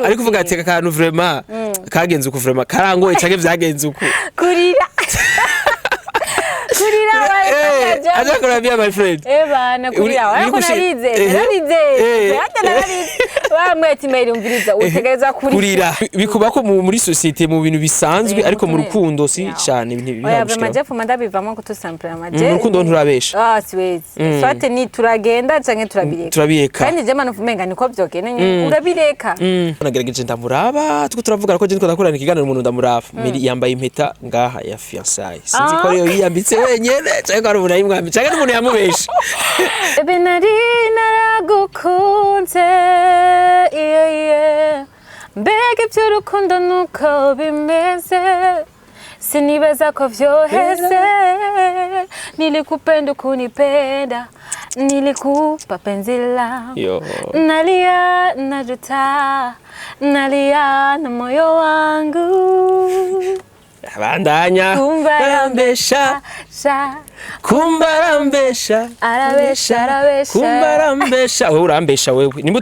Ariko uvuga ati aka kantu vraiment kagenze uku, vraiment karangoye canke vyagenze uku. Kurira kurira. Aja kurabia, my friend. Eh bana, kurira ariko narize, narize hata nararize. Bamwe ati: "Meri, umviriza, utegereza kurira." Kurira bikuba ko muri société, mu bintu bisanzwe, ariko mu rukundo si cyane ibintu. Oya, vraiment, je fuma ndabivamo ko tout simplement je Mu rukundo nturabesha. Ah, siwezi. Soit ni turagenda canke turabireka. Turabireka. Kandi je manu umenga niko vyogenda nyene, urabireka. Nagerageje ndamuraba, tuko turavugana ko je ndiko ndakorana ikiganiro umuntu, ndamuraba Meri yambaye impeta ngaha ya fiançailles. Sinzi ko ariyo yiyambitse wenyene canke ko ari umuntu yayimwambitse canke n'umuntu yamubeshe. Bebe, nari naragukunze, yeah. Mbega iby'urukundo nuko bimeze, sinibaza ko vyoheze. Nilikupenda ukunipenda, nilikupa penzi langu. Yo. Nalia, najuta, nalia na moyo wangu. Bandanya. Kumba. Arambesha. Sha. Kumba arambesha. Arabesha, arabesha. Kumba arambesha. Wewe urambesha wewe. Nimba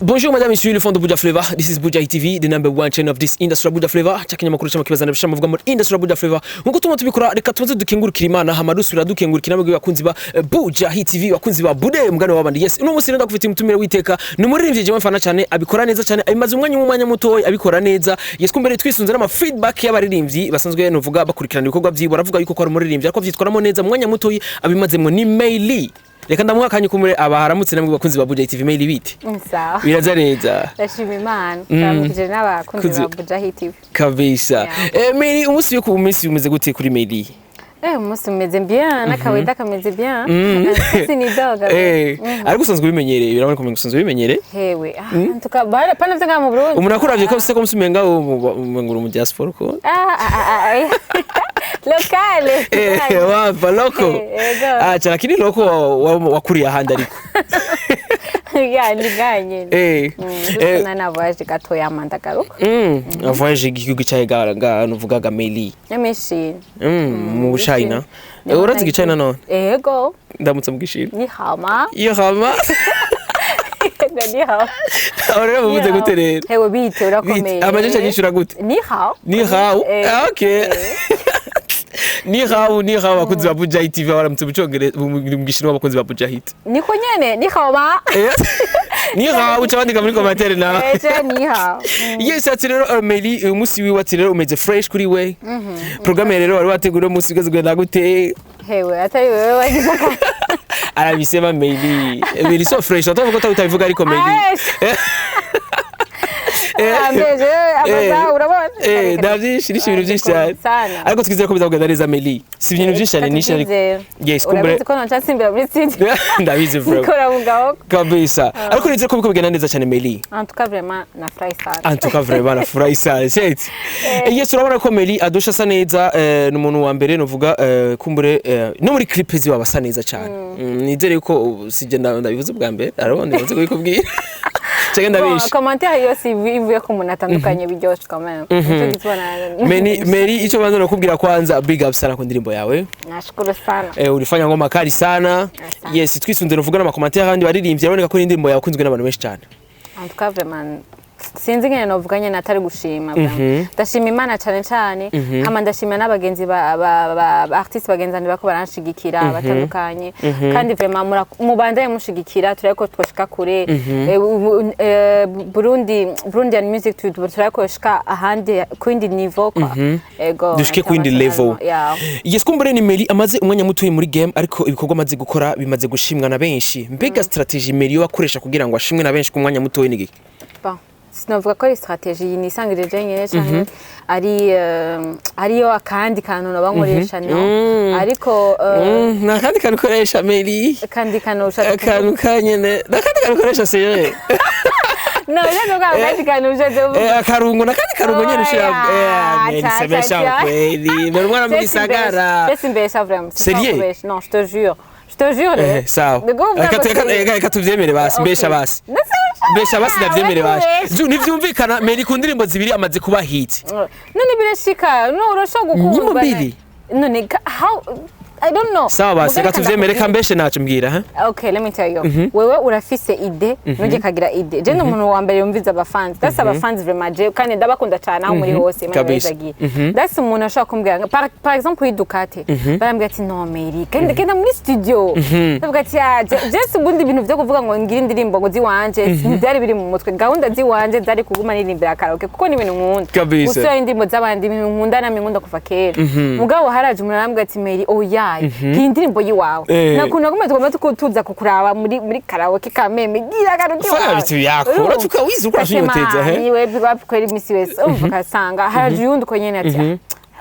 Bonjour madame, monsieur, le fond de Buja Flavor. This is Buja TV, the number one channel of this industry, Buja Flavor. Chakinyamakuru cy'amakibazana bisha muvuga muri industry Buja Flavor. Nkuko tuma tubikora, reka tubanze dukengurukira Imana, hama dusubira dukengurukira nabwo bakunzi ba Buja Hit TV, bakunzi ba Bude mugano w'abandi. Yes, uno munsi rero ndakufitiye umutumire witeka. Ni umuririmbyi jewe mfana cyane, abikora neza cyane, abimaze umwanya mutoya abikora neza. Yes, kumbere twisunze n'ama feedback y'abaririmbyi basanzwe nuvuga bakurikirana ibikorwa byiwe, baravuga yuko ko ari umuririmbyi ariko avyitwaramo neza mu mwanya mutoya abimazemwo. Ni Meili. Reka ndamuha akanya kumure abaharamutse namwe bakunzi ba Buja TV. Meili, bite? Sawa. Biraza neza? Ndashima Imana, ndamukije n'abakunzi ba Buja Hit TV. Kabisa. Yeah. Meri, umunsi yo ku munsi umeze gute kuri Meri? Umunsi umeze bien, n'akaweda kameze bien. Sinidoga. Ariko usanzwe ubimenyereye, biraboneka ko usanzwe ubimenyereye. Hewe, ah, en tout cas, bara pana vyo ngaha mu Burundi. Umuntu akuravye ko se ko musumenga umenga uri mu diaspora ko. Ah, ah, ah, ah. Locale. Wava local. Ego. Ah, cyane lakini local wakuriye ahandi ariko. Ya, ni ngaha nyene. Na voyage gatoya mandagaruka. Voyage igihugu cyawe ga nuvugaga, Meli? Nyamishini. Mu China. Urazi China none? Ego. Ndamutse mu Gishinwa. 你好吗? 你好吗? 你好. Aho rero muvuze gute rero? Hewe, bite, urakomeye? Amajeje anyishura gute? 你好. 你好. Ah, okay. 你好, 你好, abakunzi ba Buja Hit TV baramutse mu Congereza, mu Gishinwa, abakunzi ba Buja Hit. Niko nyene, 你好吗? 你好, uca wandika muri commentaire nawe. Eje, 你好. Yes, ati rero Meli, uyu munsi wiwe ati rero umeze fresh kuri we. Programme rero wari wateguye uno munsi ugeze kugenda gute? Hewe, atari wewe wagize aka. Arabisema Meli. Meli so fresh. Atavuga ko utabivuga ariko Meli. Ambeje, amaza urabona? Ndavyinshi, nishe ibintu byinshi cyane. Sana. Ariko twizere ko bizagenda neza, Meli. Si ibintu byinshi cyane nishe ariko. Yes, kumbure. Urabizi ko nonca nsimbira muri studio. Ndabizi bro. Nikora mu gaho. Kabisa. Ariko nizere ko biriko bigenda neza cyane, Meli. En tout cas, vraiment, nafurahi sana. En tout cas, vraiment nafurahi sana. Shit. Yes, urabona ko Meli adosha asa neza, ni umuntu wa mbere novuga kumbure no muri clip ziba basa neza cyane. Nizere ko sije ndabivuze bwa mbere, arabona ndabivuze kubikubwira. Cyangwa ndabishe. Commentaire yose ivuye ku muntu atandukanye biryoshe quand même. Nico gituma Meli, Meli, icyo banza nakubwira kwanza, big up sana ku ndirimbo yawe. Nashukuru sana. Ulifanya ngoma kali sana. Asante. Yes, twisunze novuga n'ama commentaire kandi baririmbye, uraboneka ko indirimbo yawe yakunzwe n'abantu benshi cyane. En tout cas, vraiment, sinzi ingene novuga nyene atari gushima vraiment. Ndashima Imana cane cane, hama ndashima n'abagenzi ba artiste bagenzi banje bako baranshigikira batandukanye, kandi vraiment mubandanye mushigikira, turariko twoshika kure. Burundi, Burundian music, turariko twoshika ahandi ku yindi niveau quoi. Ego. Dushike ku yindi level. Yeah. Yes, kumbure ni Meli amaze umwanya mutoyi muri game, ariko ibikorwa amaze gukora bimaze gushimwa na benshi. Mbega strategy Meli yo akoresha kugira ngo ashimwe na benshi ku mwanya mutoyi ni giki? Bon, sinovuga ko ari stratégie nisangirije jenyine canke ari ariyo akandi kantu noba nkoresha, no, ariko Nakandi kantu ukoresha, Meli? Akandi kantu ushaka? Akantu kanyene, nakandi kantu ukoresha seye. No, rero ko akandi kantu ushatse kuvuga. Akarungo, nakandi karungo nyene ushira. Oya, Meli cha, semesha cha, cha. kweli Meli umwana mu gisagara. Je simbesha vraiment. Sérieux? Non, je te jure. Je te jure. Sawa. Reka tuvyemere basi, mbesha basi. Mbesha basi, ndavyemere basi. Ntivyumvikana, Meli ku ndirimbo zibiri amaze kuba hit. None birashika, no urashobora gukundwa. Nyimbo mbili? None how I don't know. Sawa basi, Mugabo reka tuvyemere, ndakubwira. Kambeshe ntaco mbwira, ha. Okay, let me tell you. Wewe urafise idée, nujye kagira idée. Je ndi umuntu wa mbere yumviza abafans. That's abafans vraiment, je kandi ndabakunda cyane aho muri hose, Imana Kabisa. ibahezagiye. That's umuntu ashobora kumbwira par exemple uyidukate. Barambwira ati: "No Mary, kandi genda muri studio." Ndavuga ati: "Ah, je si ubundi ibintu byo kuvuga ngo ngire indirimbo ngo ziwanje ntibyari biri mu mutwe. Gahunda ziwanje zari kuguma nirimbira karaoke kuko ni ibintu nkunda. Kabisa. Gusubira indirimbo z'abandi, ibintu nkunda namwe nkunda kuva kera. Mugabo haraje umuntu arambwira ati: 'Mary, oya, iyi ndirimbo yiwawe.' Nakuntu naguma tugomba tuza kukuraba muri karaoke kameme, gira akantu Fanya kiwawe." vitu vyako. Urumva? Uratuka wizi uko urashinyoteza, he? Niwe bibakwera imisi wese. Urumva ukasanga haraje uyundi uko nyene ati: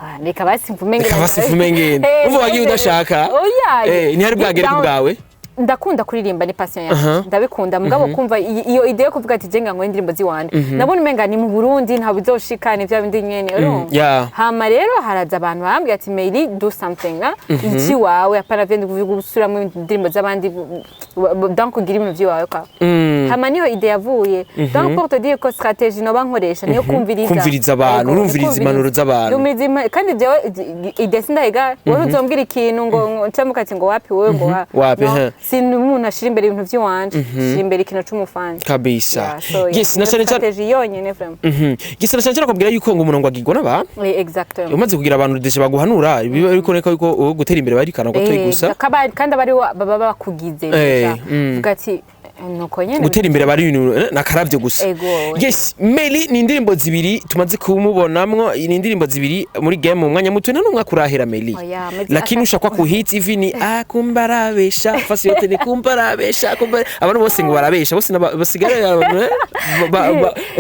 "Ah, reka basi mvume ngene." Reka basi mvume ngene. Umva wagiye udashaka. Oya. Ntihari bwagere ku bwawe. Ndakunda kuririmba, ni passion yanjye, ndabikunda. Mugabo kumva iyo idée yo kuvuga ati jenga ngo indirimbo ziwanje, nabona umenga ni mu Burundi ntabwo bizoshika, ni vya bindi nyene, urumva? Hama rero haraza abantu barambwira ati: "Meili, do something, ah? Iki wawe, apana vyende gusubiramwo indirimbo z'abandi, donc ugira ibintu vyiwawe kwa." Hama niho idée yavuye. Donc pour te dire ko stratégie noba nkoresha niyo kumviriza. Kumviriza abantu, Ego, urumviriza kumviriza. impanuro z'abantu. Ndumviriza kandi jewe idée sindayiga. Wowe uzombwira ikintu ngo ncamuka ati ngo wapi wowe ngo Wapi, No, he. si umuntu ashira imbere ibintu vy'iwanje, ashira imbere ikintu c'umufana. Kabisa. Yeah, so, yeah. Yes, na Niyo cyane cyane stratégie yonyene vraiment. Yes, na cyane cyane akubwira yuko ngo umuntu ngo agirwa n'abantu. Exactement. Umaze kugira abantu déjà baguhanura, biba biboneka yuko wowe gutera imbere bari kana gatoyi gusa. Kandi abari baba bakugize déjà. Vuga ati nuko nyene. Gutera imbere bari ibintu nakaravyo gusa. Ego. Yes, Meli, ni indirimbo zibiri tumaze kumubonamwo, ni indirimbo zibiri muri game mu mwanya muto, nta n'umwaka urahera, Meli. Oya, amezi Lakini 3. ushakwa ku hit hivi ni akumbarabesha fasi yote ni kumbarabesha kumbara abantu bose ngo barabesha bose basigara abantu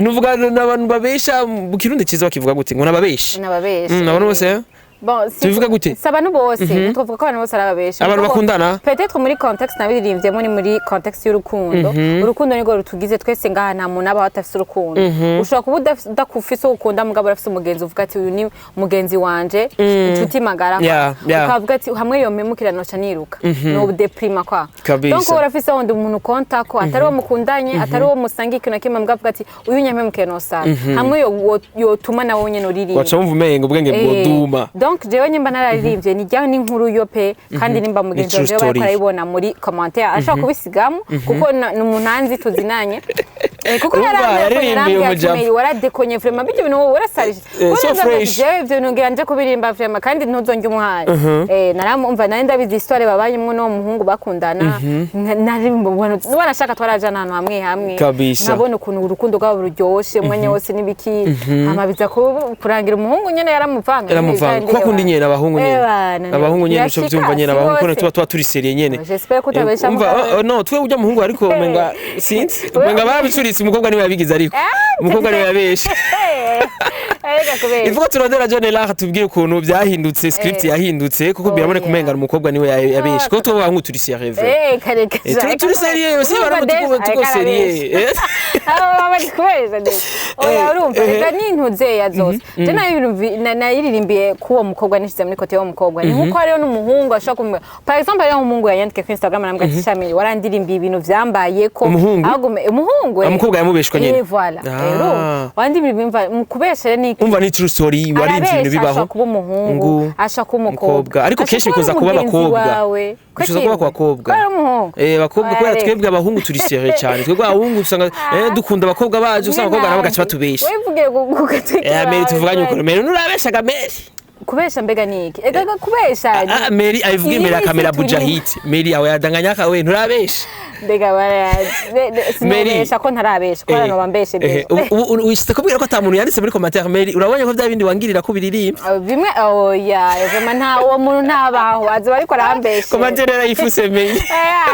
nuvuga n'abantu babesha mu Kirundi ciza bakivuga gute, ngo nababesha? Nababesha. Abantu bose, eh? Bon, Tubivuga gute? Si abantu bose, ntitwovuga ko abantu bose ari ababesha. Abantu Mugabo, bakundana? peut-être muri contexte nabiririmvyemo ni muri contexte y'urukundo. Urukundo nirwo rutugize twese ngaha, nta muntu abaho adafise urukundo. Ushobora kuba udakufise uwo ukunda, mugabo urafise umugenzi uvuga ati: "Uyu ni mugenzi wanje, inshuti magara." Ukavuga ati: "Hamwe yompemukira noca niruka, no déprima kwa." Kabisa. Donc urafise wundi umuntu ukonta ko atari uwo mukundanye, atari uwo musangiye ikintu na kimwe, mugabo avuga ati: "Uyu nyampemukire nosara hamwe yotuma nawe nyene uririmba." Waca wumva umenga ubwenge bwoduma. Donc jewe nyimba nararirimbye nijyaho n'inkuru yo pe, kandi nimba mugenzi Ni wanje true bariko story. arayibona muri commentaire ashobora kubisigamo kuko ni umuntu anzi tuzinanye. Kuko Urumva, yarambwiye ko yaririmbiye yarambwiye ati: umujama. "Mary, waradekonye vraiment, bijya bintu wowe warasarije." So fresh. Jewe ivyo bintu ngira nje kubiririmba vraiment kandi ntuzongye umuhaye. Naramumva nari ndabizi histoire babayemwo n'uwo muhungu bakundana. Nari wanashaka twarajana ahantu hamwe hamwe. Kabisa. Nkabona ukuntu urukundo rwabo ruryoshe umwanya wose n'ibiki, hama biza kurangira umuhungu nyene yaramuvanga. Yaramuvanga kuko akunda nyene abahungu nyene. Ebana, Abahungu nyene uco birashika, vyumva nyene si abahungu bose. tuba turi sérieux nyene. J'espère ko utabesha Umva, mugabo. oh, no twe ujya muhungu ariko umenga sinzi, umenga barabicuritse, umukobwa niwe yabigize, ariko umukobwa niwe yabeshe. Areka kubesha. Ivuga turondera John Elar tubwire ukuntu byahindutse, script yahindutse, kuko Oh, biraboneka yeah. umenga umukobwa niwe yabeshe, kuko tuba abahungu turi sérieux vrai. Kareka. Turi sérieux si baramu tuko sérieux. Abo bari kubesha de. Oya, urumva reka n'intuzeya zose. Je nayo ibintu nayiririmbiye k'uwo mukobwa nishize muri côté y'uwo mukobwa. Ni nkuko hariho n'umuhungu ashobora kumubwira. Par exemple hariho umuhungu yanyandike kuri Instagram arambwira ati: "Shamili, warandirimbiye ibintu vyambaye ko." Umuhungu? Ahubwo umuhungu. Umukobwa yamubeshwa nyene. Voilà. Ah. Urumva. Wandirimbiye imva mu kubesha rero ni Umva, ni true story, warinze ibintu arabesha, bibaho. ashobora kuba umuhungu, Ngu, ashobora kuba umukobwa, umukobwa. Ariko ashobora kenshi bikunze kuba ari umugenzi abakobwa. wawe. Bikunze kuba ku bakobwa. Ko ari umuhungu. Abakobwa kubera Oya, twebwe abahungu turi sérieux cyane, twebwe abahungu usanga dukunda abakobwa bacu, usanga abakobwa nabo gaca batubesha. Wivugiye ku gatwi. Mary, tuvuganye ukuntu Mary nurabeshaga Mary. Kubesha mbega ni iki? Ega kubesha Ah, Mary abivuga Iyi imbere ya ni kamera isi turimo. Bujahit Mary awe yadanganyaka we nturabesha. Mbega sinobesha ko ntarabesha ko hano bambeshe. Ubu wishyize kubwira ko ata muntu yanditse muri commentaire: "Mary, urabonye ko bya bindi wangirira ko biririmba?" Bimwe oya, vraiment nta uwo muntu ntabaho azi ariko arambeshe. Commentaire yarayifuse Mary.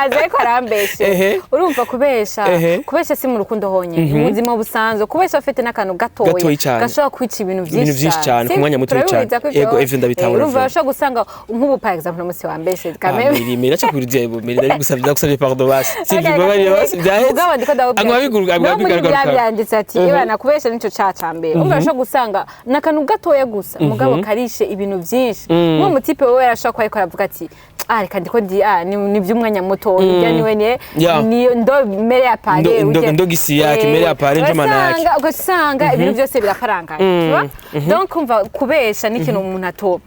Azi ariko arambeshe. Urumva kubesha, kubesha si mu rukundo honyine, mu buzima busanzwe kubesha ufite n'akantu Gatoyi gatoya cane. gashobora kwica ibintu Ibintu vyinshi cane, ku mwanya mutoyi cane. Turabihuriza ko ivyo. Ego, ivyo ndabitahura Urumva vraiment. urashobora gusanga nk'ubu par exemple umunsi wambeshe Ah, kameme. Mary, Mary acha kurudia Mary, ndagusabye ndagusabye pardon basi, sivyo? Mbabarira basi, byaheze. Mugabo ndiko ndababwira Angwa biguruka no angwa muri bigaruka. bya byanditse ati ibana kubesha nico ca ca mbere. Urumva urashobora gusanga n'akantu gatoya gusa mugabo karishe ibintu vyinshi. Nk'uwo mutipe wewe yarashobora kuba ariko aravuga ati: "Ah, reka ndiko ndi ah ni vy'umwanya muto nirya niwe ne ni ndo mere ya pare." Ndo gisi yake, mere ya pare, njo maana yake. Ugasanga ibintu byose biraparangana, tu vois? Donc umva kubesha ni ikintu umuntu ato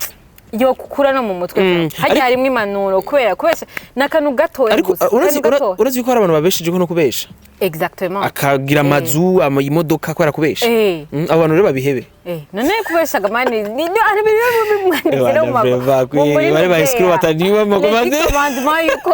Yo kukura no mu mutwe. Harya harimwo impanuro, kubera kubesha ni akantu gatoya Ariko gusa, urazi akantu gatoya. Urazi ko hari abantu babeshejeho no kubesha, Exactement. akagira amazu, imodoka kubera kubesha. Abo bantu rero babihebe. None kubesha gamani ni ari ibintu bimwanditse no mu Bari ba escroc bataniwe mu commande yuko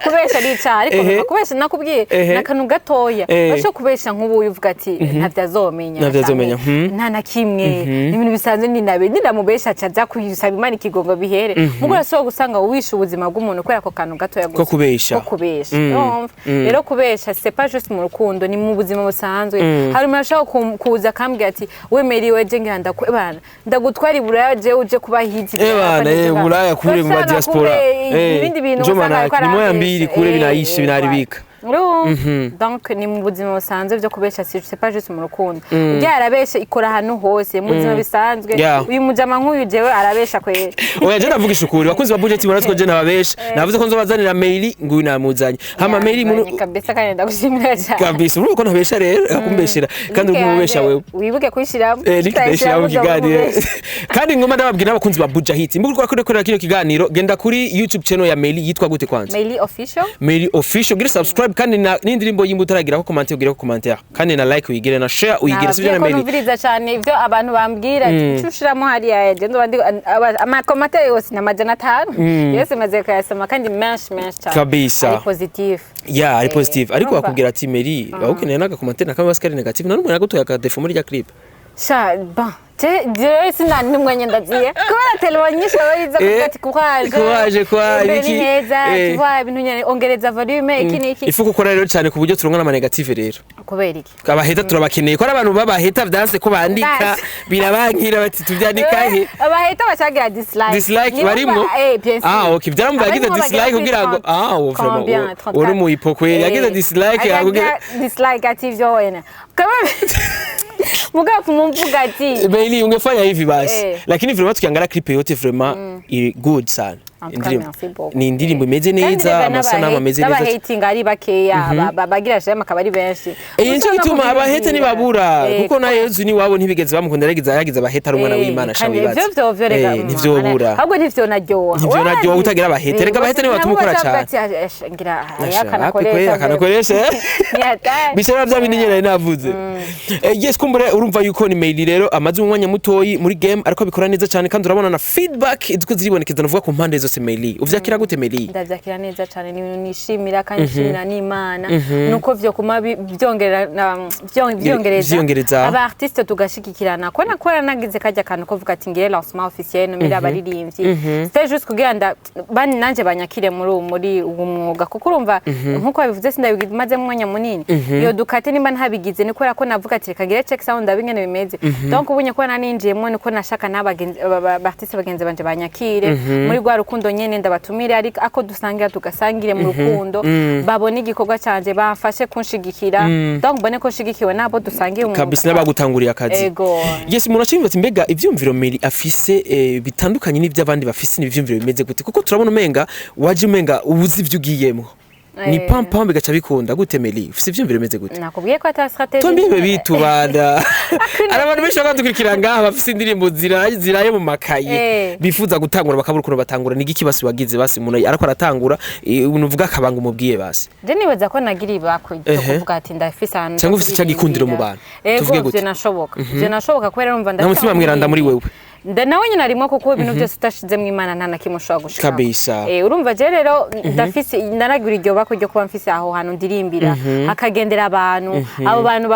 kubesha ari icyaha, ariko kubesha nakubwiye ni akantu gatoya. Bashobora kubesha nk'ubu uvuga ati ntabyo azomenya, Ntabyo azomenya, canke nta na kimwe, ni ibintu bisanzwe, ni ninamubesha aca aza kuyisaba Imana ikigongo bihere. Mugo urashobora gusanga wishe ubuzima bw'umuntu kubera ako kantu gatoya gusa Ko kubesha. Ko kubesha. Urumva? Rero kubesha c'est pas juste mu rukundo, ni mu buzima busanzwe. Hari umuntu ashobora kuza akambwira ati: "We Mary, we je ngira bana ndagutwara i Buraya, je uje kuba hizi." Bana, Buraya kure mu ba diaspora. Ibindi bintu njo usanga maana ariko ni moya arabesha. Mbili kure binaisha, binaharibika. Urumva? Donc ni mu buzima busanzwe byo kubesha, si c'est pas juste mu rukundo. Ujya arabesha ikora ahantu hose mu buzima bisanzwe. Uyu mujama nk'uyu jewe arabesha kweri. Oya, je ndavugisha ukuri, bakunzi ba Budget, murazi ko je ntababesha. Navuze ko nzobazanira Meili, nguyu namuzanye. Hama Meili Yazanye kabisa, kandi ndagushimira cyane. Kabisa, urumva ko ntabesha rero, akumbeshera kandi uri kumubesha wewe. Wibuke kuyishiramo. Link ndayishira mu kiganiro. Kandi ngoma ndababwira n'abakunzi ba Buja Hit, imbuga uriko urakorera kino kiganiro, genda kuri YouTube channel ya Meili. Yitwa gute kwanza? Meili Official. Meili Official, gira subscribe, kandi na n'indirimbo y'imbuto uragira ko comment, ugira ko commentaire, kandi na like uyigire, na share uyigire, sivyo na Nababwiye ko Meili? numviriza cyane ibyo abantu bambwira, icyo ushiramo hariya, je ndoba ndi ama commentaire yose ni 500 yose maze kuyasoma, kandi menshi menshi cyane Kabisa. ari positif. Ya, ari positive, ariko urumva? bakubwira ati: "Meri, ukeneye n'aga commentaire na kamwe basi kari negative, na n'umuntu yagutoye aka défaut muri rya clip." Sha, bon, je sina n'umwanya ndagiye kubera telefone nyinshi aba arizo kuvuga ati courage, Courage kwa imbere ibiki, ni heza, tu vois, ibintu nyene, ongereza volume, iki n'iki. Ifu gukora rero cyane ku buryo turonka n'ama negative rero. Kubera iki? Abaheta turabakeneye, ko ari abantu b'abaheta vyanse ko bandika, Ndazi. birabankira bati tuvyandika he? Abaheta bacagira dislike. Dislike Nibo barimwo? Bien sûr. Ah, okay, byaramubwiye yagize Abarimo bagera dislike kuri kugira ngo 30, ah, oh, vraiment, combien? 34. uri mu hipokweri yagize dislike Akagira kugira dislike ati ivyo wena kama mugabo mumvuga ati Bailey, ungefanya hivi basi. Lakini vraiment tukiangalia clip yote, vraiment iri good sana. En tout cas, Indirimbo merci beaucoup. ni indirimbo imeze neza, amasanamu ameze neza. N'abahatinga ari bakeya, bagira j'aime akaba ari benshi. Nico Usanga gituma kugira abaheta ntibabura, kuko na Yezu ni wabo ntibigeze bamukunda, yagize abaheta ari umwana w'Imana sha Kandi wibaza. ivyo vyo rega Ntivyobura. Ahubwo ntivyo Ntivyo utagira abaheta. Rega abaheta nibo batuma ukora cyane. Ngira Asha, akanakoresha. wapi kweli, akanakoresha. Ni hatari. Bishobora bya bindi nyene nari navuze. Yes, kumbure urumva yuko ni Meili rero amaze umwanya mutoyi muri game, ariko abikora neza cyane, kandi urabona na feedback iziko ziribonekeza, navuga ku mpande zose. Meili, uvyakira gute, Meili? Ndavyakira neza cyane, ni ibintu nishimira kandi nshimira n'Imana, nuko vyo kuma vyongera vyongereza Vyongereza. Aba artiste tugashigikirana, ko nakora nagize kajya kantu ko vuga ati ngire lancement officiel numira abaririmbyi, c'était juste kugira bani nanje banyakire muri uwo mwuga, kuko urumva nkuko babivuze sindabimaze umwanya munini. Iyo dukate nimba ntabigize ni kubera ko navuga ati reka ngire check sound, ndabe ingene bimeze. Donc ubunye ko naninjiyemwo niko nashaka n'abagenzi aba artiste bagenzi banje banyakire muri rwa rukundo nyene, ndabatumire ariko ako dusangira tugasangire mu rukundo, babone igikorwa canje, bamfashe kunshigikira, donc mbone ko nshigikiwe nabo dusangiye umwuga. Kabisa, n'abagutanguriye akazi. Ego. Yes, umuntu aciyumva ati: "Mbega ivyumviro Meri afise bitandukanye n'ivy'abandi bafise, ni ivyumviro bimeze gute?" Kuko turabona umenga waje umenga ubuzi ivyo ugiyemwo ni pam pam bigaca bikunda gute. Meri, ufise ivyumviro bimeze gute? Nakubwiye ko ata stratégie. Twembi bitubanda, hari abantu benshi bakadukurikira ngaha bafise indirimbo ziraye mu makaye, bifuza gutangura bakabura ukuntu batangura. Ni igiki basi wagize basi umuntu ariko aratangura, umuntu uvuga akabanga umubwiye basi? Je nibaza ko nagira ibakwe ryo kuvuga ati ndafise ahantu Cyangwa ufise cya gikundiro mu bantu. Ego. Tuvuge gute? Ivyo nashoboka, ivyo nashoboka kubera urumva Nta mutima mweranda muri wewe. Nda nawe nyine arimo, kuko ibintu byose utashizemo Imana nta na kimwe ushobora gushika. Kabisa. Urumva je rero ndafise, ndanagira iryo bako ryo kuba mfise aho hantu ndirimbira, hakagendera abantu, abo bantu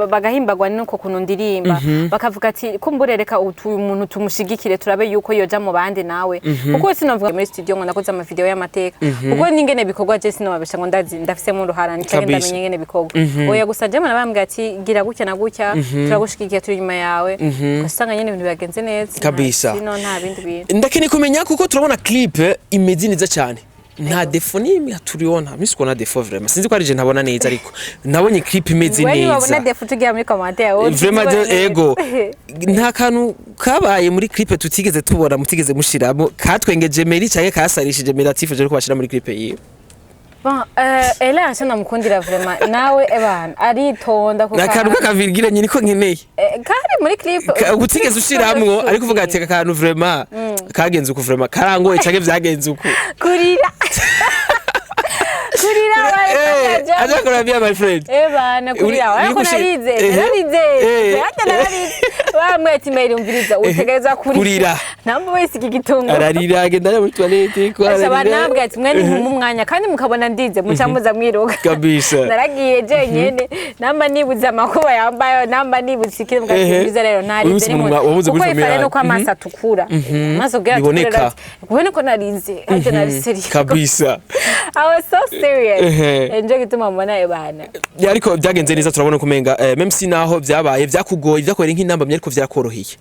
bagahimbagwa nuko kuntu ndirimba, bakavuga ati kumbure reka uyu muntu tumushigikire, turabe yuko yoja mu bandi nawe, kuko sinovuga muri studio ngo ndakoze ama video y'amateka, kuko ningene bikorwa je sinobabesha ngo ndazi ndafisemo uruhara nicyo ndamenye ingene bikorwa. Oya, gusa je mbona ati gira gutya na gutya, turagushigikiye, turi inyuma yawe, ugasanga nyene ibintu byagenze neza. Kabisa. Sino nta bindi bintu. Ndakeneye kumenya, kuko turabona clip imeze neza cyane, nta défaut n'imwe turiona. Mimi sikuona défaut vraiment, sinzi ko ari je ntabona neza, ariko nabonye clip imeze Wewe niwabona neza. défaut tugiye muri commentaire wowe Vraiment tuzibona neza. Ego, nta kantu kabaye muri clip tutigeze tubona, mutigeze mushiramo, katwengeje Meri canke kasarishije Meri atifuje ko bashira muri clip yiwe? Bon, Ella icyo namukundira vraiment, nawe ebana aritonda ku Ni akantu kantu. k'akavirgile nyine ko nkeneye. Kari muri clip. Utigeze ushiramwo, ariko uvuga ati aka kantu vraiment kagenze uku, vraiment karangoye canke vyagenze uku. Kurira, kurira. Aja kurabia, my friend. Ebana, kurira Uri ariko narize, narize, hata narize. Bamwe ati: "Meri, umviriza, utegereza kurira." Kurira. Namba wese iki gitungo. Ararira, agenda ajya muri toilette ko Asaba ararira. nabwe ati: "Mwe ni mu mwanya kandi mukabona ndize, muca muza mwiruka." Kabisa. Naragiye jenyene, namba nibuze amakuba yambaye, namba nibuze ikindi, mugati rero narize. Uyu munsi wabuze kuko muri ifare famille. nuko amaso atukura, amaso kugira atukure. Biboneka. Ubone ko narize, ariko nari serious. Kabisa. I was so serious. Nje gituma mbona ebana. Ya, ariko byagenze neza, turabona kumenga même si naho byabaye byakugoye, byakorera nk'intambamyi, ariko vyarakoroheye.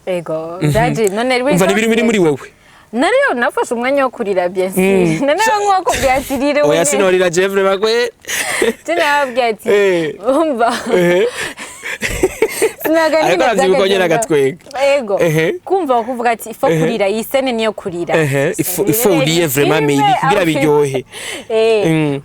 Ego, ndaje none. Umva, ni ibintu biri muri wewe. Nariyo nafashe umwanya wo kurira, bien sûr. None nko kubyakirire. Oya, sinorira je vraiment kwe. Je nababwiye ati umva, sinaga. Ariko aravyibuka nyene agatwenga. Ego. Kumva kuvuga ati ifo kurira, iyi scène niyo kurira. Ifo uriye vraiment, Meili, kugira biryohe.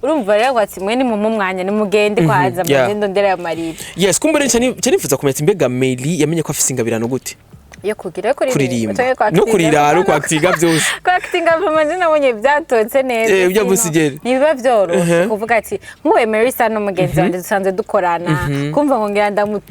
Urumva rero ati: "Mwe ni mu mwanya nimugende kwaza, mugende ndera ya marira." Yes, kumbure nca nifuza kumenya ati mbega Meili yamenye ko afise ingabirano gute? Yo kugira, yo Kuririmba no kurira no kwakitinga byose. Kwakitinga vraiment je nabonye byatotse neza. Ujya musigere. Ntibiba byoroshe kuvuga ati nk'uwe Melissa n'umugenzi wanjye dusanzwe dukorana, kumva ngo ngira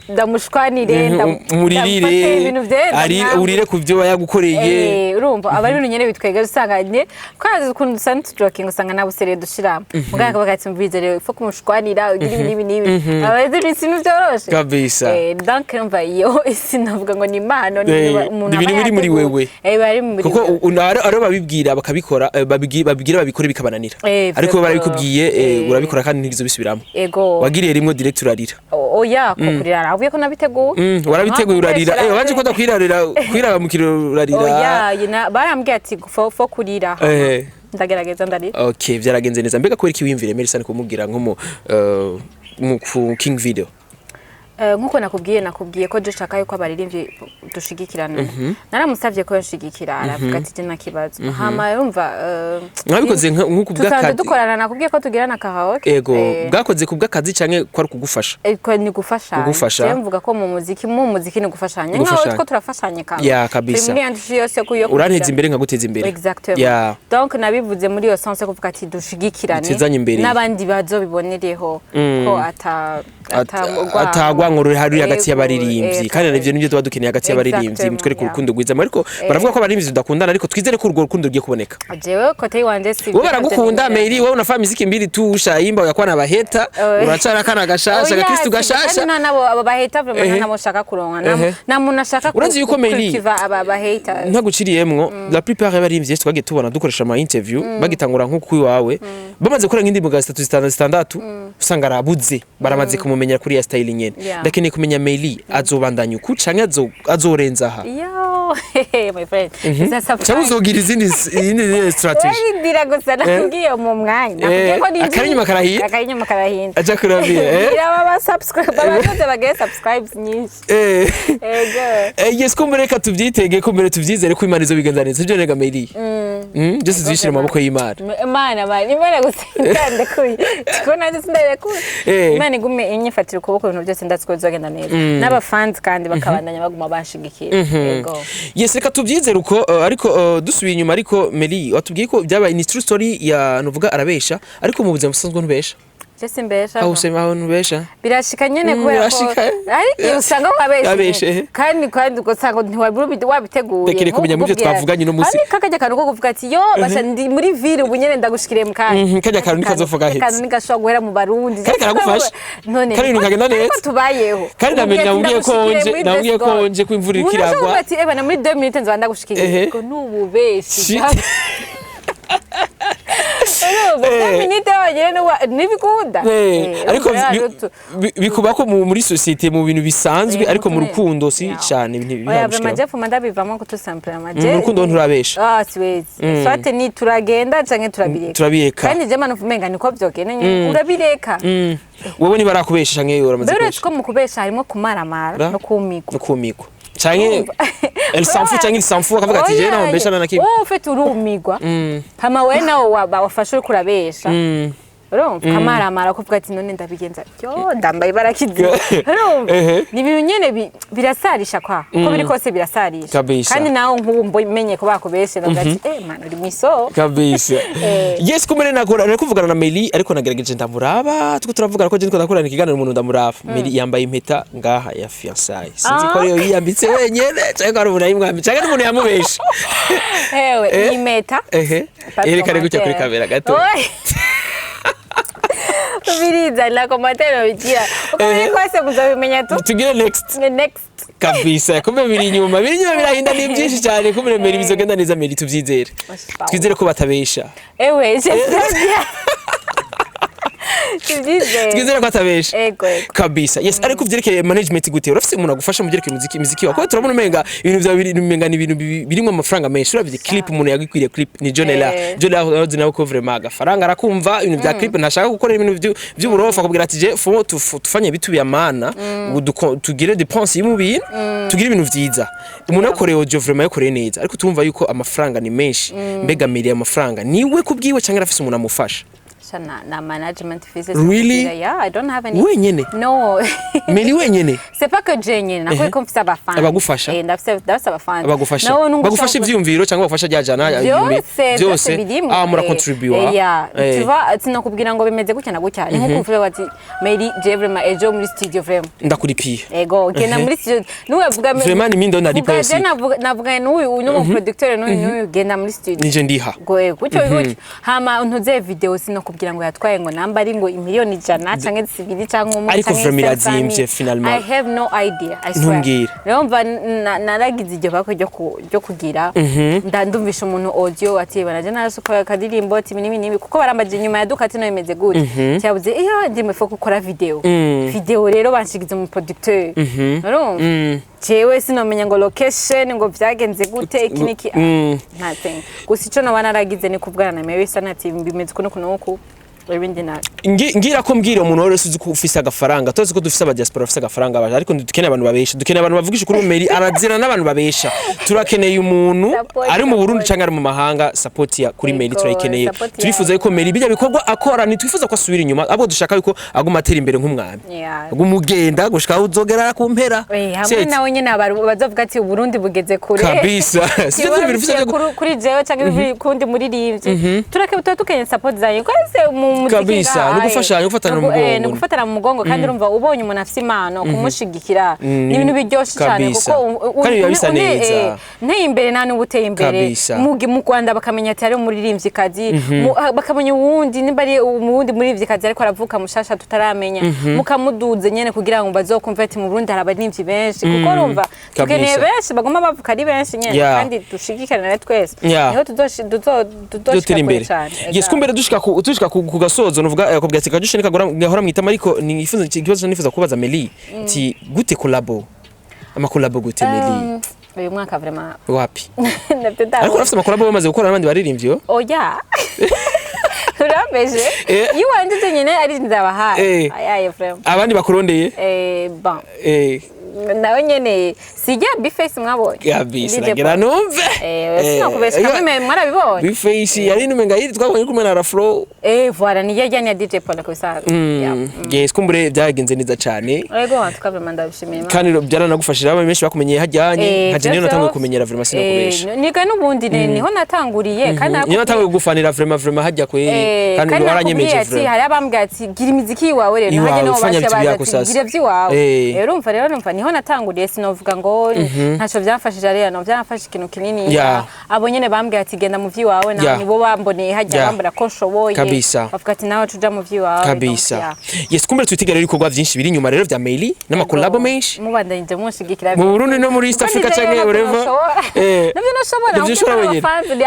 ndamushwanire, muririre. ndamufate ibintu byera. Ari urire ku byo yagukoreye. Urumva aba ari ibintu nyene bitwega, usanga nye kwazi ukuntu dusanzwe tujoking, usanga nta buseriye dushiramo, muganga akavuga ati: "Mbize rero ifo kumushwanira, ugira ibi n'ibi n'ibi." Aba ari ibintu byoroshe. Kabisa. Donc urumva iyo sinavuga ngo ni impano, ni umuntu ni ibintu aba biri muri yateguye. wewe. Biba biri muri Kuko wewe. ari babibwira bakabikora, babibwira babikore bikabananira, ariko barabikubwiye, urabikora kandi ntigizo bisubiramo. Ego. Wagiriye rimwe direct urarira. Oya, ko kurira navuye ko nabiteguye. Warabiteguye, urarira. Wanje ko ndakwirarira, kwiraba mu kiriro urarira. Oya, barambwiye ati fo kurira, ndagerageza ndarira. Okay, byaragenze neza. Mbega kubera iki wiyumvire Melissa kumubwira nko mu ku King Video? Nkuko nakubwiye ko dushaka yuko abaririmbyi dushigikirana. Naramusavye ko yanshigikira, aravuga ati: "Je nta kibazo." Hama urumva Mwabikoze nk'uku dusanzwe bw'akazi? dukorana, nakubwiye ko tugirana karaoke. Ego, bwakoze ku bw'akazi canke ko ari kugufasha? Ko ni gufashanya. Gufasha. Je mvuga ko mu muziki ni gufashanya, nkaho Gufashanya. two turafashanya kandi Ya, kabisa. turi muri industry yose yo Uranteza imbere nkaguteza imbere. Exactement. Donc nabivuze muri iyo sens yo kuvuga ati dushigikirane, Dutezanye imbere. n'abandi bazobibonereho ko ata Atagwango ruri hari hagati Ego, y'abaririmbyi, kandi navyo nivyo tuba dukeneye hagati y'abaririmbyi. Mutwereke urukundo rwiza, ariko baravuga ko abaririmbyi tudakundana, ariko twizere ko urwo rukundo rugiye kuboneka. Jewe côté wanje si Wowe baragukunda, Meili. Wowe unafanya miziki mbili tu, ushaimba uyakuwa na baheta, uracara kana gashasha, gakristu gashasha. Nta nabo abo baheta vraiment, nta nabo nshaka kuronka. Nta muntu ashaka Urazi yuko Meili- kultiva aba baheta. Ntaguciriyemwo, la plupart y'abaririmbyi benshi twagiye tubona dukoresha ama interview, bagitangura nko kuri wawe, bamaze gukora nk'indirimbo nka zitatu, zitanu, zitandatu, usanga arabuze, baramaze kumumenyera kuri ya style nyene. Ndakeneye kumenya, Meili azobandanya uku canke azorenza aha? Yo, my friend, it's a surprise. Canke uzogira izindi strategy? Warindira gusa, nakubwiye mu mwanya, nakubwiye ko ninjiye. Akari inyuma karahinda. Akari inyuma karahinda. Aja kurabira, eh. Gira aba subscribe, abakoze bagire subscribes nyinshi. Ego. Yes, kumbure reka tuvyitege, kumbure tuvyizere ko Imana izobigenza neza, sivyo rega Meili? Byose tubishire mu maboko y'Imana. Imana, Imana, Imana gusa indandekuye, kuko nanjye sindayirekuye. Imana igume inyifatira ukuboko, ibintu byose ndazi ko bizogenda neza, n'abafanzi kandi bakabandanya baguma banshigikira. Ego. Yes, reka tubyizere uko. Ariko dusubiye inyuma, ariko Meli watubwiye ko byabaye ni true story ya nuvuga arabesha, ariko mu buzima busanzwe ntubesha? Je simbesha. Aho usema aho ntubesha? Birashika nyene, kubera ko Birashika. ariko igihe usanga wabeshe. Wabeshe. Kandi ugasanga ntiwari wabiteguye. Ndakeneye kumenya mu byo twavuganye uno munsi. Ariko kajya kantu ko kuvuga ati: "Yo basha, ndi muri ville ubu nyene, ndagushikiriye mu kanya." Kajya kantu ntikazopfa gahetse. Kantu ntigashobora guhera mu Barundi. Kandi karagufasha. None Kandi ibintu bikagenda neza. ariko tubayeho. Kandi Umubwiye ati: namubwiye ko "Ndagushikiriye nje- muri namubwiye ko Best God." nje ko imvura iriko Umuntu ashobora iragwa. kuvuga ati: "Eba na muri 2 minutes nzoba ndagushikiriye." Ngo nububeshi. Shit. Urumva, 2 minutes yonyine ntibikunda. Ariko Urumva rero bikuba ko muri société, mu bintu bisanzwe, ariko mu rukundo si cyane. Oya, Ntibihagushikira. vraiment je fuma ndabivamo tout simplement. Mu rukundo nturabesha? Ah, siwezi. Soit ni turagenda canke turabireka. Turabireka. Kandi je manu umenga niko vyogenda nyene, urabireka. Wewe niba arakubesha canke uramaze Mbere kubesha? uretse ko mu kubesha harimo kumaramara Ra? no kumigwa. No kumigwa canke elle s'en fout, canke il s'en fout, akavuga ati: "Je naho mbesha na kimwe." Wowe ufite urumigwa, hama wewe nawe waba wafashe uriko urabesha. Urumva kamaramara kuvuga ati: "None ndabigenza yo ndambaye ibara kizi?" Urumva ni ibintu nyene birasarisha kwa uko biri kose birasarisha. Kandi nawe nk'ubu menye ko bakubeshe, ndavuga ati: "Eh man, uri mwiso." Kabisa. Yes, kumene nakora nari kuvugana na Meli, ariko nagerageje ndamuraba, tuko turavugana ko je ndiko ndakorana ikiganiro umuntu ndamuraba. Meli yambaye impeta ngaha ya fiançailles, sinzi ko ariyo yiyambitse wenyene canke ko ari umuntu yayimwambitse canke n'umuntu yamubeshe. Hewe, iyi meta. Ehe, yerekane gutya kuri kamera gato. Oy. Ubiriza na commentaire bigira uko biri kose muzabimenya tu. Tugire next. Next. Kabisa, kumbe biri inyuma, biri inyuma, birahinda, ni byinshi cyane. Kumbe Meli bizogenda neza. Meli, tuvyizere, twizere ko batabesha. Ewe, j'espère bien, tubyizere. Twizere ko atabesha. Ego. Kabisa, yes. Ariko uvyerekeye management gute? Urafise umuntu agufasha mu vyerekeye imiziki wawe? Kuko turabona umenga ibintu vyawe biri, umenga ni ibintu birimwo amafaranga menshi. Uravye clip, umuntu yagikwiriye clip ni John Ella. John Ella urazi nawe ko vraiment agafaranga arakumva ibintu vya clip, ntashaka gukora ibintu vy'uburofa, akubwira ati: "Je faut tufanye bitu vya maana, tugire dépense mu bintu, tugire ibintu vyiza." Umuntu yakoreye audio vraiment yakoreye neza, ariko turumva yuko amafaranga ni menshi. Mbega Meli amafaranga niwe kubwiwe cyangwa arafise umuntu amufasha? Sha, na management fees. Really? Yeah, I don't have any. Wenyene? No. Meli wenyene? C'est pas que je nyene nakwiye ko mfise abafana. Abagufasha? Eh, ndafise abafana. Bagufasha? Nawe nungu Bagufasha ivyiyumviro cyangwa bagufasha ryajana? Byose, byose birimo. Ah, murakontribuwa. Yeah. Tu vois, sinakubwira ngo bimeze gutya na gutya, ni nkuko uvuga ati: "Mary, je vraiment ejo muri studio vraiment." Ndakuripiye. Ego, genda muri studio nuwe vuga. Vraiment ni mimi ndo nalipa Vuga, yose. je navuganye n'uyu n'umu producteur n'uyu n'uyu, genda muri studio. Nije ndiha. Ngo gutyo gutyo, hama ntuze video, sinakubwira ngo yatwaye ngo namba ari ngo 100 000 000 canke 2 canke 1 Ariko canke vraiment 500 000. irazimvye finalement. I have no idea, I swear. Ntumbwire. Rero mva naragize iryo bako ryo kugira ndumvisha umuntu audio ati: "Banaje narasokoye akadirimbo," ati: "Ibi n'ibi n'ibi," kuko barambaje inyuma ya duka ati: "No bimeze gute?" Cyabuze iyo ndimo faut gukora video. Video rero banshigize mu producteur, urumva jewe sinomenya ngo location ngo vyagenze gute, iki niki, nothing. Gusa ico noba naragize ni kuvugana na Mary Sana ati: "Bimeze uku n'uku n'uku," ibindi na Ngira ko mbwira umuntu wese uzi ko ufise agafaranga, tuzi ko dufise aba diaspora bafise agafaranga baje, ariko dukeneye abantu babesha, dukeneye abantu bavugisha ukuri. Meli arazira n'abantu babesha. Turakeneye umuntu Support, ari mu Burundi support. cyangwa ari mu mahanga, support ya kuri Meli Yego, turayikeneye. support Turifuza yawe. yuko Meli bijya bikorwa akora, ntitwifuza ko asubira inyuma, ahubwo dushaka yuko aguma atera imbere nk'umwami, aguma ugenda gushika aho uzogera ku mpera. Hamwe Seti. nawe nyene bazovuga ati: "Uburundi bugeze kure." Kabisa. Sivyo Kiba bifise biciye kuri jewe canke biri kundi muririmbyi, tureke tuba dukeneye support zanyu kwese mu muziki Kabisa, ngaha, ni ugufashanya, gufatana mu mugongo. Ni ugufatana mu mugongo. Kandi urumva ubonye umuntu afise impano, kumushigikira ni ibintu biryoshe cyane. Kabisa. Kuko Kandi biba bisa neza. Nteye imbere nta n'uba uteye imbere. Kabisa. Mu Rwanda bakamenya ati hari umuririmvyikazi, bakamenya uwundi nimba ari umuwundi muririmvyikazi ariko aravuka mushasha tutaramenya, mukamuduze nyene kugira ngo bazokumve ati mu Burundi hari abaririmbyi benshi, kuko urumva dukeneye benshi baguma bavuka ari benshi nyene, kandi dushigikirane twese, niho tuzoshika dutera kure imbere. cane. Yes, kumbere dushika ku gasozo, nuvuga kubwira ati kajushe nikagora gahora mwitama, ariko nifuza ikibazo nifuza kubaza Meli ati: gute collabo, ama collabo gute, Meli? Uyu mwaka vraiment Wapi? nabyo. Ariko urafite ama collabo bamaze gukora n'abandi baririmbyi yo? Oya, urambeje. Iyo wanditse nyine ari nzabahaye ayaye vraiment. Abandi bakurondeye? Bon, nawe nyene sijya Bface mwabonye. Kabisa. DJ Nagira Paul. numve. Sinakubesha kamwe mwarabibonye. Bface yari numenga yiri twabonye kumwe na Raflo. Voilà, ni yajyanye ya DJ Paul kubisa. Yes, kumbure byagenze neza cyane. Ego, en tout cas vraiment ndabishimiye Imana. Kandi byaranagufashije, abantu benshi bakumenyeye hajyanye nka je niyo natanguye kumenyera vraiment, sinakubesha. Niga n'ubundi niho natanguriye kandi Niyo natanguye kugufanira vraiment, vraiment hajya kweri. Kandi kandi waranyemeje nakubwiye ati vraiment. hari abambwiye ati: "Gira imiziki iwawe rero." Iwawe, Nanjye niho ufanya baciye vitu baza vyako ati: sasa. "Gira ivy'iwawe." Urumva rero, numva niho natanguriye, sinovuga ngo ntaco vyamfashije, ariya no vyamfashije ikintu kinini. Abo nyene bambwiye ati: "Genda mu vy'iwawe," naho nibo bamboneye hajya, bambona ko nshoboye, bavuga ati: "Nawe tuja mu vy'iwawe." Kabisa. Donc, yeah. Yes, kumbure twitegera rero ibikorwa vyinshi biri inyuma rero vya Meli n'ama collabo menshi Mubandanyije munshigikira. Mu Burundi no muri East Africa canke wherever. Navyo noshobora. Navyo ushobora wenyene.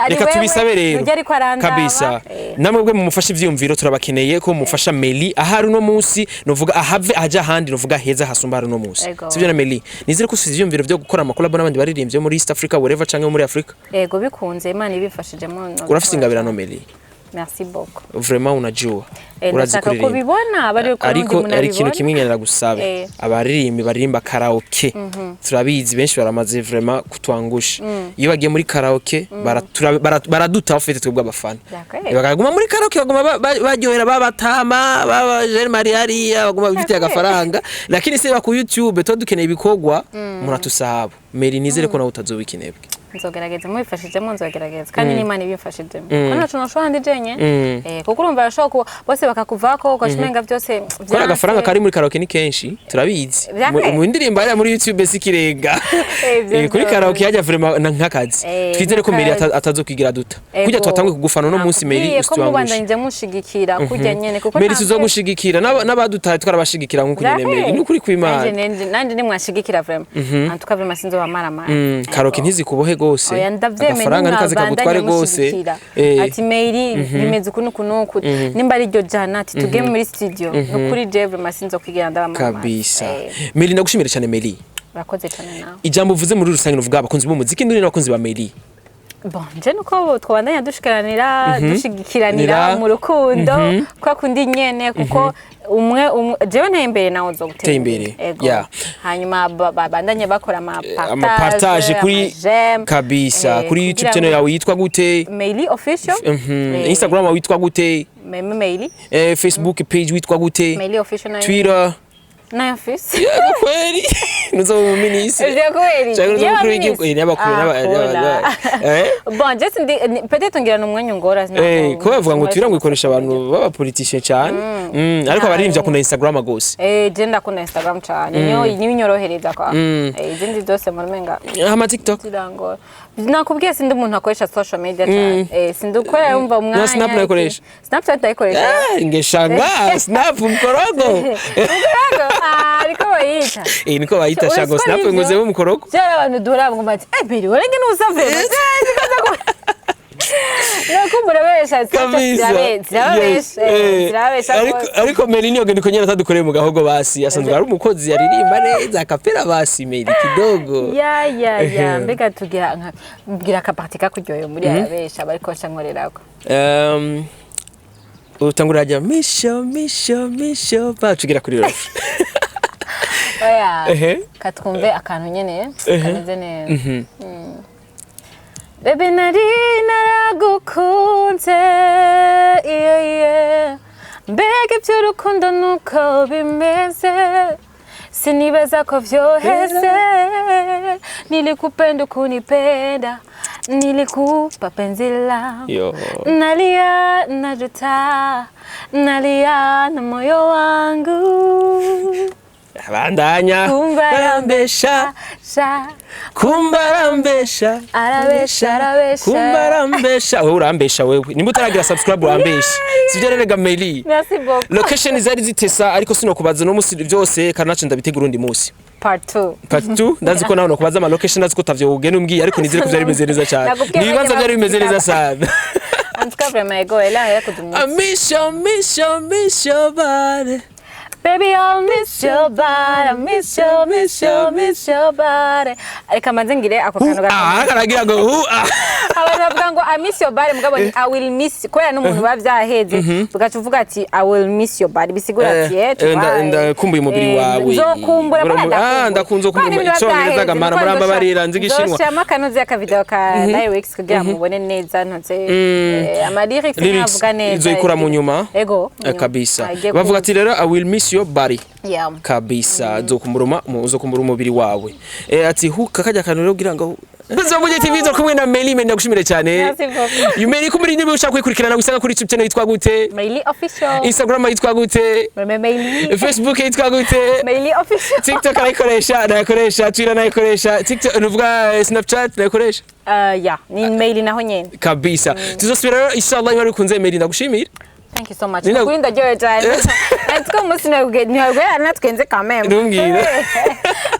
Reka tubisabe rero ariko arandaba. Kabisa. Namwe bwe mumufashe ivyiyumviro, turabakeneye ko mufasha Meli ahari uno munsi, novuga ahave aja ahandi, novuga heza hasumba hari uno munsi. Ego. Sivyo na Meli? Nizere ko ufite ivyiyumviro vyo gukora ama collabo n'abandi baririmbyi bo muri East Africa, wherever, canke muri Africa. Ego, bikunze Imana ibimfashijemo Urafise ingabirano, Meli. Merci beaucoup. Vraiment, unajua Eh, urazi ndashaka kuririmba. kubibona bari ko Ariko urundi ari ikintu munabibona. kimwe ngenera gusabe. Abaririmbi baririmba karaoke, turabizi, benshi baramaze vraiment kutwangusha. Iyo bagiye muri karaoke baraduta bafite twebwe abafana. D'accord. Bakaguma muri karaoke, baguma baryohera babatama baba Jean Marie hariya, baguma bifitiye agafaranga, lakini se ku YouTube tuba dukeneye ibikorwa, muratusahaba. Meri, nizere ko nawe utazoba ikinebwe. Nzogerageza mubifashijemo, nzogerageza kandi n'Imana ibimfashijemo, kuko ntaco noshobora ndi jenye. Kuko urumva arashobora kuba bose bakakuvako, ugaca umenga byose Kubera agafaranga kari muri karaoke ni kenshi, turabizi. Vyakwe? Mu ndirimbo hariya muri YouTube si kirenga. Ivyo Kuri vyo. karaoke hajya vraiment nk'akazi. Twizere ko Meri atazokigira duta Ego. kurya twatanguye kugufana uno munsi. Meri, Nakubwiye ko usituangushe. Mubandanije mushigikira kurya nyene, kuko Meri, tuzogushigikira, n'abadutaye twarabashigikira nk'uko nyene. Meri, ni ukuri kw'Imana. Nanje nimwashigikira vraiment, en tout cas vraiment sinzobamara. Karaoke ntizikubohe gose. Oya, ndavyemeye. Agafaranga ntikaze kagutware gose. Ati Meri, bimeze uku nuku nuku, nimba ari iryo jana, ati tuge muri studio, nukuri je vraiment sinzokwigira ndabamara. Kabisa. Meri, ndagushimira cyane, Meri. Urakoze cyane nawe. Ijambo uvuze muri rusange nuvuga abakunzi b'umuziki nduri n'abakunzi ba Meri. Bon, je nuko twabandanya dushikiranira, dushigikiranira Nira. mu rukundo kwa kundi nyene, kuko umwe umwe jewe nteye imbere nawe uzogutera Teye imbere,. Ego. Hanyuma babandanye bakora ama ama partage kuri ama j'aime. Kabisa. Kuri YouTube Kugira channel ngo- yawe yitwa gute? Meili Official. Instagram yawe witwa gute? Meme Meili. Facebook page witwa gute? Meili Official nayo. Twitter? Nayo mfise. Yego kweli, nuzo mu minisitiri. Ivyo kweli. Cyangwa nuzo mukuru w'igihugu, n'abakuru Ah, kola. Bon, je sindi peut-être ngira n'umwanya ungora. Ko bavuga ngo Twitter ngo ikoresha abantu b'abapoliticiens cyane. Ariko abaririmbyi bakunda Instagram gose. Je ndakunda Instagram cyane, niyo inyorohereza kwa izindi zose muri menga Ama TikTok? zirangora. Nakubwiye, sindi umuntu akoresha social media cyane. Sindi ukorera yumva umwanya. Na Snap nayikoresha? Snapchat ndayikoresha. Ngeshanga Snap mkorogo. Mukorogo? Ah, ariko bayita. Niko bayita Uretse shago ko Snap ari ngo ivyo. zebe mukorogo. Byari abantu duhura ngo bati eh biri urenge n'usavye. Nakumbura besha. Kabisa. Zirabesha. Yes. Zirabesha Ariko rwose. ariko Meri niyo niko nyene atadukoreye mu gahogo, basi asanzwe ari umukozi yaririmba neza akapera, basi Meri kidogo. Ya, mbega tugira nka mbwira akapartie kakuryoheye muri arabesha bariko nkorerako. Utangura ajya misho misho misho bacugira kuri rof. Oya. Katwumve akantu nyene kameze neza. Baby, nari naragukunze, yeah. Mbega iby'urukundo nuko bimeze, sinibaza ko vyoheze. Nilikupenda ukunipenda, nilikupa penzi langu. Yo. Nalia, najuta, nalia na moyo wangu. Bandanya. Kumba arambesha. Sha. Kumba arambesha. Arabesha, arabesha. Kumba arambesha, wewe urambesha, wewe nimba utaragira subscribe urambesha, sivyo rero ga Meli? Merci beaucoup. Location zari zitesa, ariko sinokubaza no musi byose kandi naco ndabitegura undi musi. Part 2. Part 2. Ndazi ko nawe nokubaza ama location, ndazi ko utavyo ugenda umbwiye, ariko nizere ko byari bimeze neza cyane. Nakubwiye. Ni ibibanza byari bimeze neza cyane. En tout cas, vraiment, ego ela yakudumutse. Misho misho misho body. Baby, I'll miss your body, miss your, miss your, miss your body. Reka manze ngire ako kantu gato. Ah, karagira ngo hu ah. Abantu bavuga ngo "I miss your body", mugabo ni "I will miss", kubera n'umuntu biba vyaheze, ugaca uvuga ati "I will miss your body", bisigura ati Ndakumbuye umubiri wawe. Nzokumbura. Ah, ndakunze kumbura icongereza gamara, murambabarira, nzi igishinwa. Nzoshiramo akanuzi akavideo ka lyrics kugira mubone neza ntoze ama lyrics. Lyrics Nkavuga neza. izoyikura mu nyuma. Ego. Kabisa. Bavuga ati rero "I will miss your body". Yeah. Kabisa, uzokumbura umubiri wawe. Ati hu kakajya kantu rero kugira ngo Bazo TV zo kumwe na Meli. Meli, ndagushimire cyane. Merci beaucoup. Meli, kumuri niba ushaka kwikurikirana wisanga kuri YouTube channel yitwa gute? Meili Official. Instagram yitwa gute? Meili. Facebook yitwa gute? Meili Official. TikTok arayikoresha, nayikoresha, Twitter nayikoresha, TikTok nuvuga, Snapchat nayikoresha. Yeah, ni Meili naho nyene. Kabisa. Tuzosubira rero inshallah imana ikunze. Meli, ndagushimira. Thank you so much. Nina- Kuri ndaryohewe cyane. Natwe umunsi ntiwabwe natwenze quand même. Ntumbwire.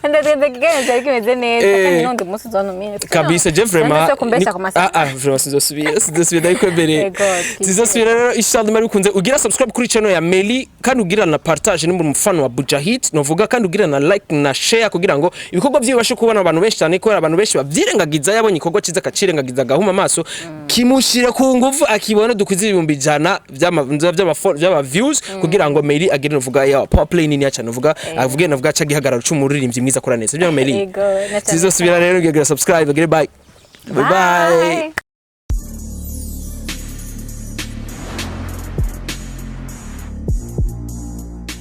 Ndatwenze kiganiro cyari kimeze neza kandi n'undi munsi uzontumire. Kabisa, je vraiment Nanditse kumbesha ku masaha. Ah ah, vraiment sinzosubira, sinzosubira, ndabikwemereye. Yego. Tuzosubira rero inshallah imana ikunze. Ugira subscribe kuri channel ya Meli kandi ugira na partage nimba umufana wa Bujahid novuga, kandi ugira na like na share kugira ngo ibikorwa byiwe bibashe kubona abantu benshi cyane, kubera abantu benshi bavyirengagiza. Yabonye igikorwa cyiza akacirengagiza, agahuma amaso. Kimushire ku nguvu akibona, dukwize 100,000 vy'ama views kugira ngo Meili agire novuga ya power play nini yaca novuga avuge novuga ca gihagararo c'umuririmbyi mwiza akora neza. Sibyo, Meili? Ego, na cane. Tuzosubira rero, gira subscribe, gire bye bye bye. Bye.